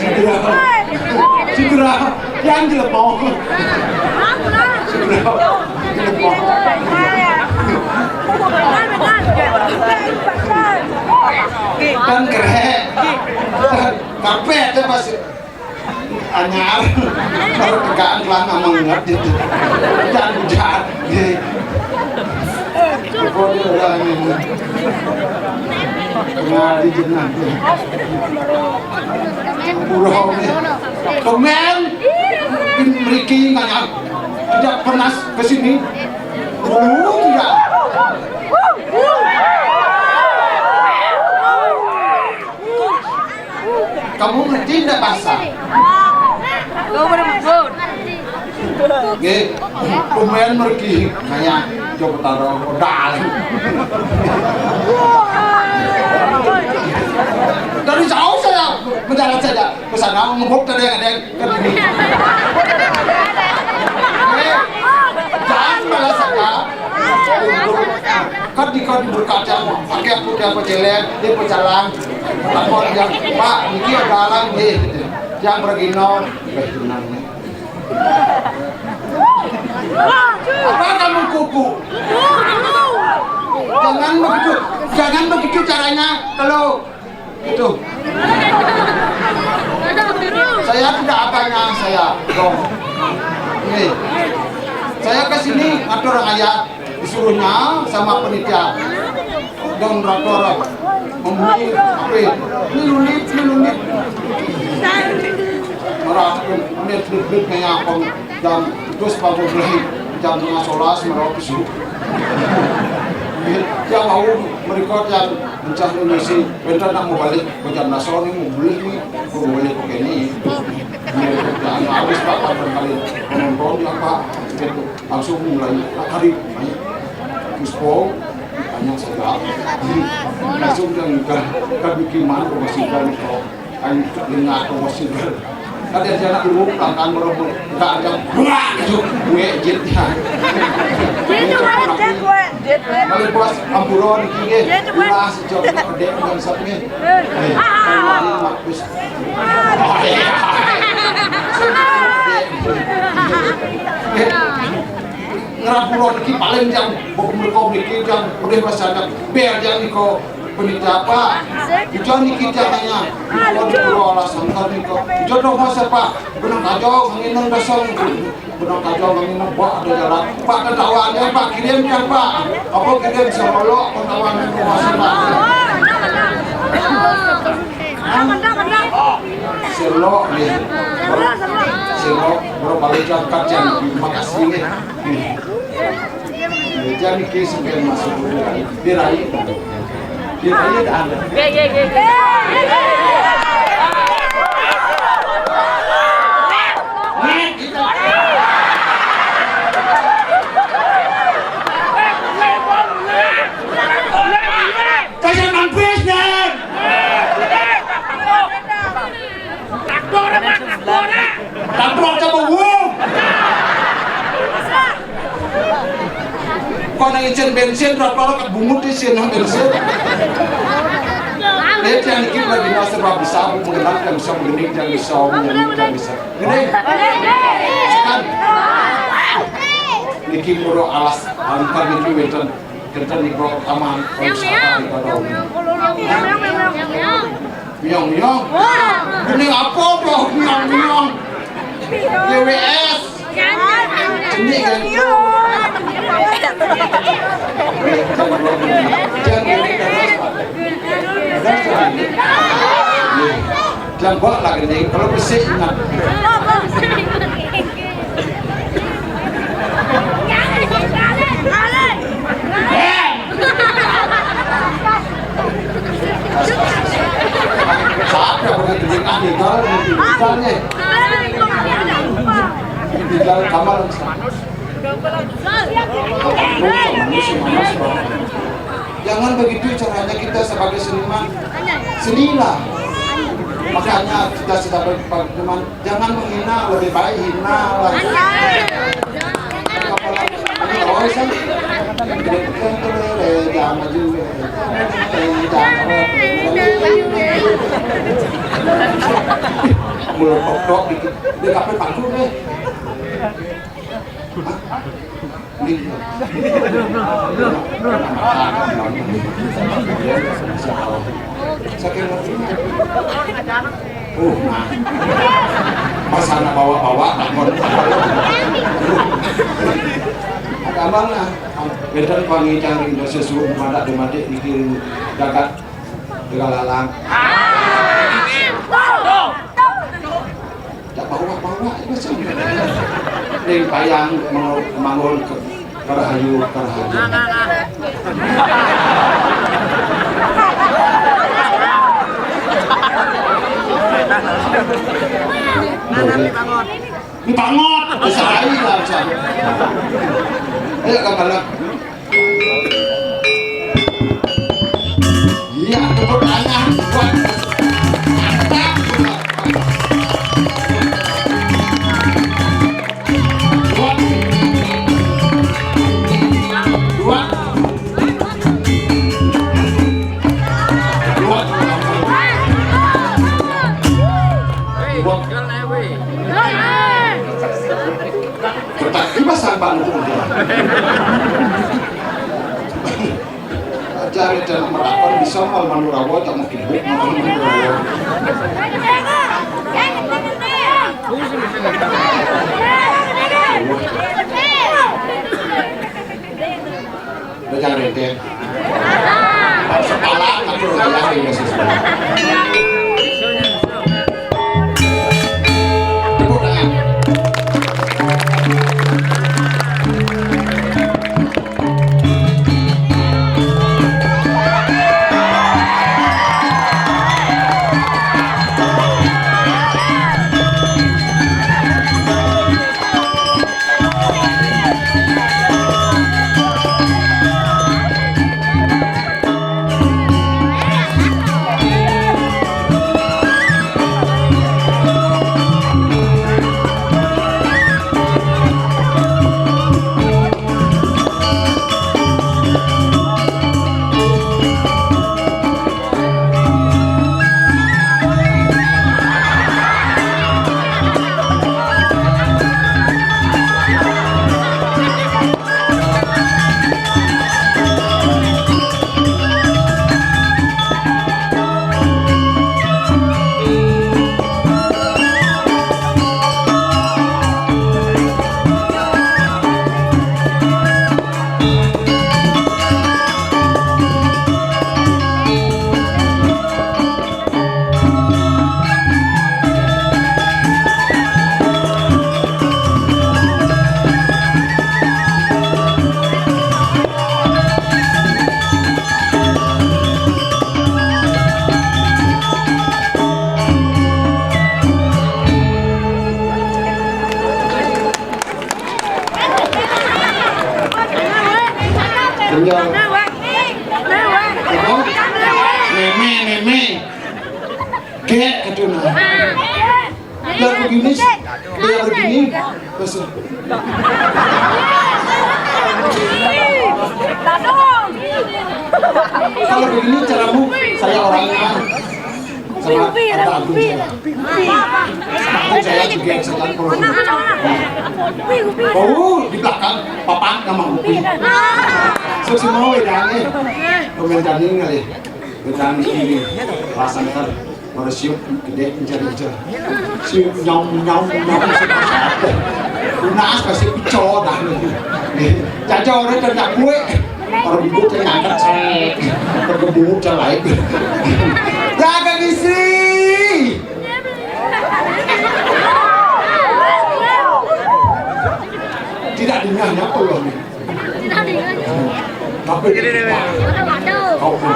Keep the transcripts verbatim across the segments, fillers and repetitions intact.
Segera, segera, yang jelepong. Segera, jelepong. Dan kerek. Dan karpet, ya, Mas. Anyar, baru tegaan telah nama ingat gitu. Jangan jahat, gitu. Pokoknya orang ini. Kenal di jenah, gitu. Burung nih. Kemen, meriki nanya. Tidak pernah ke sini. Dulu tidak. Kamu ngerti ndak bahasa? Nggih, pemain mergi kayak Joko Taro modal. Dari jauh saya menjalan saja ke sana, ngebok dari yang ada yang ke sini. Eh, jangan malah saja. Kan di, kan berkaca, pakai aku dia pecelek, dia pecalang. Takut yang, "Pak, niki ada alang nih." Yang pergi nol, "Weh, tenang nih." Apa kamu kuku? Jangan begitu, jangan begitu caranya. Kalau itu. Saya tidak apanya, saya dong. Ini. Saya ke sini ngatur ayah, disuruhnya sama penitia. Dong rapor membeli apa? Ini lulit, ini lulit. Marah, ini lulit, lulit kayak apa? Jam terus bangun lagi jam setengah sebelas, marah ke suruh. Yang mau mereka yang mencari nasi, bentar nak mau balik, jam nasional ini mau beli nih, mau beli pakai ini. Yang habis berapa kali penonton yang apa gitu, langsung mulai hari puspo, tanya saya, langsung yang kan kan bikin mana masih kan kok, kan dengar kok masih kan. Ada anak dulu, kan kan merobot, nggak ada, buang itu, gue jitnya. Itu mana dia, gue jit, gue. Kalau bos amburon, gini, Dia itu, gue. Ulah sejauh gede dan sapnya. Eh, ah, ah, ah. Bagus. Ngerampura niki paling jam, buku mereka niki jam, udah masih ada, biar jam niko. Penitia apa? Ijo niki jaganya. Waduh, Allah sangkar niko. Ijo dong masa, Pak. Benang kajo, nginum dasar. Benang kajo, nginum, Pak, ada jalan. Pak, ketahuan ya, Pak. Kirim ya, Pak. Apa kirim serolok, ketahuan itu masih, Pak. Hah? Serolok nih. Serolok, bro, balik jangkat, Jan. Makasih nih. Jadi, ki sampai masuk dulu. Biar aja. Biar aja dah ada. Ye, ye, ye, ye. Nah, kita. Kaya mampus, Jan. Tampok coba, wuh. Kau nang icen bensin, berapa lo kat bungut di sini bensin? Dia jangan kira lagi nasib babi sabu, mengenal yang bisa mengening, yang bisa menyanyi, yang bisa. Gede. Sekan. Niki muro alas, angkat niki wenten. Kita di bawah taman, kalau siapa di bawah. Miong, miong. Ini apa tuh? Miong, miong. Y W S. Ini kan. Jangan ini terus, Pak. Terus, Pak. Jangan bawa lagi nih. Kalau bersih, ingat. Siapa yang pakai gedung? Ah, tinggal, tinggal nih. Tinggal kamar. Jangan begitu caranya kita sebagai seniman. Senilah. Makanya kita sebagai teman, jangan menghina, lebih baik hina lah. Ini loh, saya. Jangan maju. Mulai tok-tok gitu. Dia kapan panggung deh. Hah? Ini. Saking ngerti. Oh, nah. Pas anak bawa-bawa, takut. Ada abang nah. Benten pangi cari Indonesia suruh madak demadik mikirin zakat. Tegalalang. Tak bawa-bawa itu sih. Ning payang mau mangun ke kerahayu, kerahayu. Ini bangot, besar aja lah, besar. Ayo, gambar lah. Iya, tepuk tangan buat. Buat. Buat. Buat. Buat. Bertak-, ini pasang Pak Luhut. Cari dan merapat bisa mal manurawa, tak mau kibuk, mal manurawa. Udah jangan rente. Sepala, tapi udah jangan rente. Tepuk tangan. Apa? Meme, meme. Gek, katuna. Lah begini, dia begini. Terus, kalau begini caramu, saya orangnya sama Tante Agung saya. Agung saya juga yang setan kalau. Oh, di belakang, papa nama Upi. So, semua wedange. Pemain tanding kali. Wedange ini. Pasang kan. Ora siup gedhe encer-encer. Siup nyom-nyom-nyom. Lunas pasti pecah dah. Caca ora kena kue. Ora buku kena angkat. Berkebut lain. Jaga istri. Tidak dengar apa lo ni. Tapi kau pun.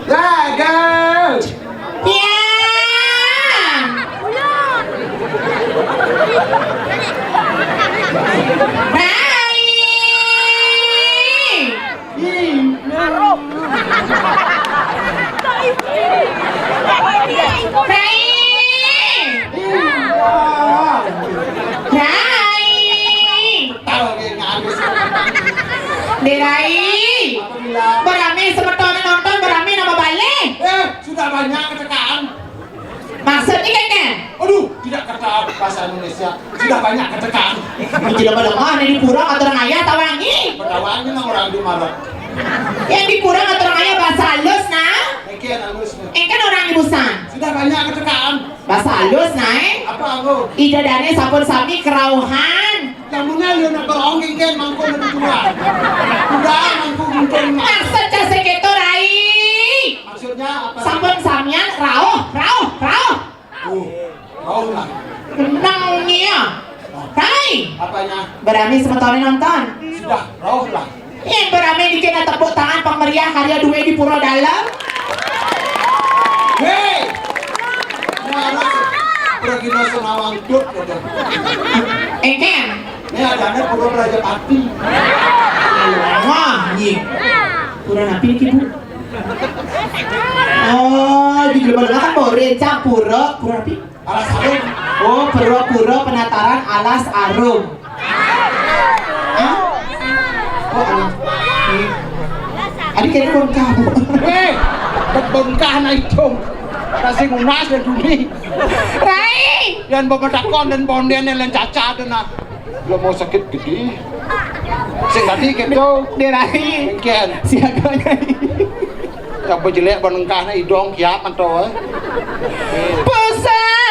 Jaga. Ya. Rai. Rai. Rai. Tahu dia nggak habis. Dek Rai. Berame semeton nonton, berame nama balik. Eh, sudah banyak ketekaan. Maksudnya kene? Aduh, tidak kata bahasa Indonesia. Sudah banyak ketekaan. Tidak pada mana di pura atau orang ayah tawangi. Padawangi nang orang di marah. Yang di pura atau orang ayah bahasa halus nah. Oke, halus. Engkan orang di busan. Sudah banyak ketekaan. Bahasa halus nah. Apa aku? Ida dane sampun sami kerauhan. Yang mana lu nak berongking kan mangkuk lebih tua. Udah mangkuk mungkin. Maksud jasa keto Rai. Maksudnya apa? Sampun samian rauh, rauh, rauh. Oh, rauh lah. Kenang nia. Rai. Apanya? Berani semetonnya nonton. Sudah, rauh lah. Yang berani dikena tepuk tangan pemeriah karya duwe di Pura Dalam. Hei. Mana? Pergi nasi nawang dut. Engken. Ini ada anak Pura Raja Pati. Wah, nyi. Pura napi niki, Bu? Oh, di Global kan Boren, Campura, Pura napi? Alas Arum. Oh, Pura-pura penataran Alas Arum. Hah? Oh, Alas. Adik kene kon kamu. Weh, bengkah na itu. Kasih ngunas dan dumi. Rai. Yang bawa takon dan bonden yang caca dan nak. Lo mau sakit gede. Sing tadi gitu. Dek Rai. Engken. Siaganya. Coba jelek bengkah na idong kiap manto. Pusat.